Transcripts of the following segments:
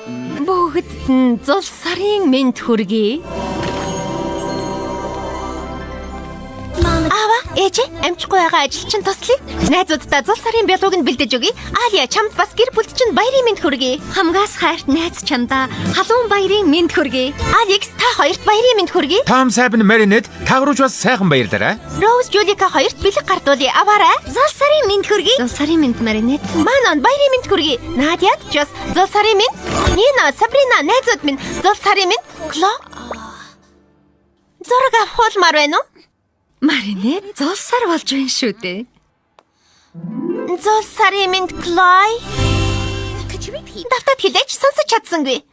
Бүгдд нь зул сарын мэнд хүргэе. Аава, ээжээ, амжихгүй байгаа ажилчин туслая. Найзууддаа зул сарын бялууг нь бэлдэж өгье. Алия, чамд бас гэр бүлд чинь баярын мэнд хүргэе. Хамгаас хайрт найз чамдаа халуун баярын мэнд хүргэе. Алекс, та хоёрт баярын мэнд хүргэе. Том Сайбн Маринет таагрууч бас сайхан баярлаарай. Роуз Жулика хоёрт бэлэг гардуулъя. Аваарай. Зул сарын мэнд хүргэе. Зул сарын мэнд Маринет. Манон баярын мэнд хүргэе. Надяд ч бас зул сарын мэнд. Нина, Сабрина найзууд минь зул сарын мэнд. Кло. Зураг авахулмаар байна уу? Маринет зул сар болж байна шүү дээ. Зул сарын мэнд Клой. Давтаад хэлээч сонсож чадсангүй.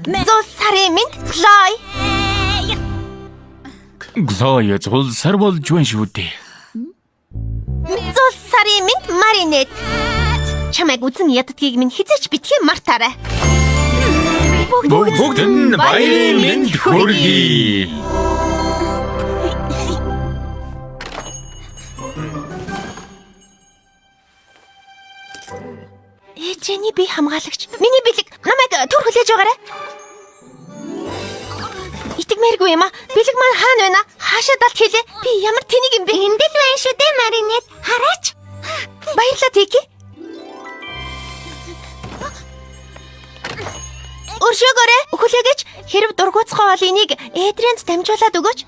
Зул сарын мэнд Клой. Глоя зул сар болж байна шүү дээ. Зул сарын мэнд Маринет. Чамайг үзэн яддгийг минь хизээч битгий мартаарай. Бүгд нь баярын мэнд хүргэе. Ээжээний би хамгаалагч. Миний бэлэг намайг түр хүлээж байгаарай. Итгэмээргүй юм а. Бэлэг маань хаана байна? Хаашаа далд хийлээ? Би ямар тэнийг юм бэ? Энд л байна шүү дээ, Маринет. Хараач. Баярлалаа, Тики. Өршөөгөөрэй. Хүлээгээч. Хэрв дургуутсахгүй бол энийг Эдрианд дамжуулаад өгөөч.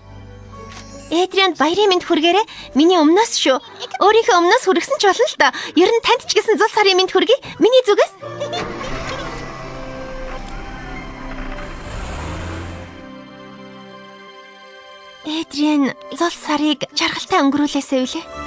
Эдрианд баярын мэнд хүргээрэй. Миний өмнөөс шүү. Өөрийнхөө өмнөөс хүргэсэн ч болно л доо. Ер нь танд ч гэсэн зул сарын мэнд хүргэе. Миний зүгээс. Эдриан зул сарыг жаргалтай өнгөрүүлээсэй үлээ.